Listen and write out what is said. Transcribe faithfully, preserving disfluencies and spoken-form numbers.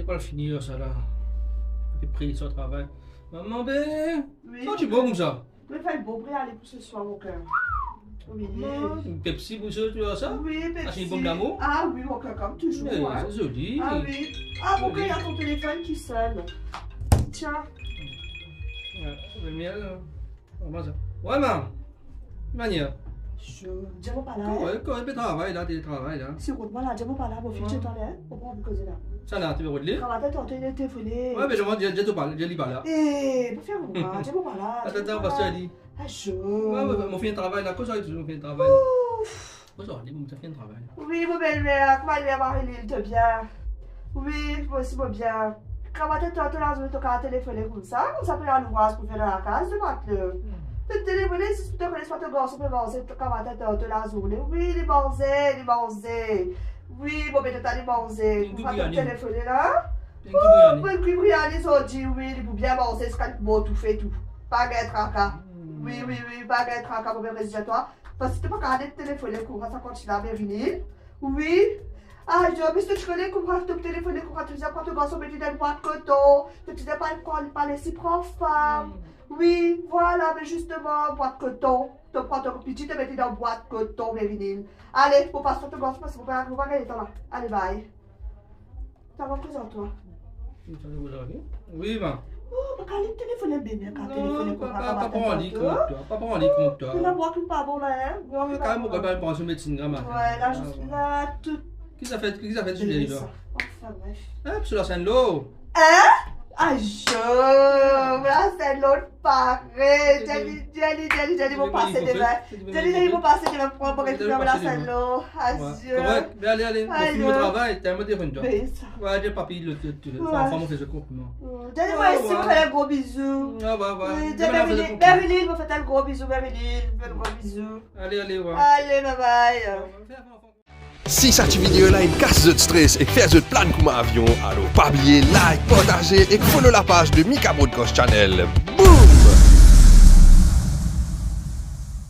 Pou fini sa la. Pe pre sa travay. Mama be, wi, sa ti bon koumsa? Wi, fer bon pre ale pou seswar, mo ker. Wi. Mama, Pepsi pou sa, tou sa? Wi, Pepsi. Aste enn pom damour? Ah wi, mo ker, kom touzour, hein. Sa zoli. Ah wi. Ah, mo ker, zoli. Ena to telefonn ki sonn. Tiens. Wi, miel. Kouma sa? Wi, ma. Manier. Dir mo pa la, hein? Wi, kouma pe travay la, teletravay la. Si kot mwa la, dir mo pa la, mo finn, wi, dir twa la, hein? Mo pa anvi koze la. Sa la, to pe rod li? Kravatet, to, to, to telefone. Wi, me dir, dir to pa la, dir li pa la. Eh, pa fer mwa, dir mo pa la, dir mo pa la. Atann, atann, pas li. Ah, zo. Wi, wi, mo finn travay la, kouma sa, mo finn travay la. Ouf. Bonzor, li, mo finn travay. Wi, mo belmer, kouma li, Marie-Lise, to bien? Wi, mo osi mo bien. Kravatet, to, to lazourne to kapav telefone koumsa, koumsa pena louvraz pou fer dan lakaz, to, Matlou. Hmm. To telefone, zis pou to kone si to garson pe manze, to, kravatet, to, to lazourne. Wi, li manze, li manze. Wi, mo pe tande li manze. Li kouma to telefone la? Li kouma li? Oh, mo kwi briani zordi, wi, li pou bien manze, ziska li pou bon toufe tou. Pa gagn traka. Hmm. Wi, wi, wi, pa gagn traka, mo pe rezir twa. Parski to pa kapav telefone koumsa, sa kontign la, Marie-Lise. Wi. Ah, zo, me si to ti kone kouma to telefone kouma to dir, kouma to garson met li dan bwat koton, to ti dir pa, pa, pa les li pran fam. Hmm. Wi, vwala, me zisteman, bwat koton. To pran to piti, to met li dan bwat koton, Marie-Lise. Ale, mo pas to garson, parski mo pa, mo pa gagn letan la. Ale, bye. Sa va prezant twa. Wi, ma. Oh, pa kapav telefone, bebe, pa kapav telefone. Non, pa, pa, pa pran li kont twa, pa pran li kont twa. Oh, labwat li pa bon la, hein? Non, li pa bon. Kan mo kapav pran so medsin, grama. Wi, la, zis la, tou. Ki sa fer, ki sa fer, tou la? Anfin, bref. Hein, pou la senn lo? Hein? Ah, zo, la senn lo. Pare, dir li, dir li, dir li, dir li mo pase demin. Dir li, dir li mo pase demin pou pran, pou rekipere mo lasenn lo. Adio. Korek, me ale, ale, mo fini mo travay, telman mo telefone twa. Be sa. Wi, dir papi, lo, lo, lo, fanm, fanm, mo fer zot konpliman. Dir li mo osi mo fer enn gro bizou. Wi, dir Marie-Lise, mo fer enn gro bizou, Marie-Lise, enn gro bizou. Ale, ale, wi. Ale, bye bye. Si sa ti video la inn kas zot stres ek fer zot plane kouma avion, alor pa bliye like, partaze ek follow lapaz de Mika Broadcast Channel. Boom!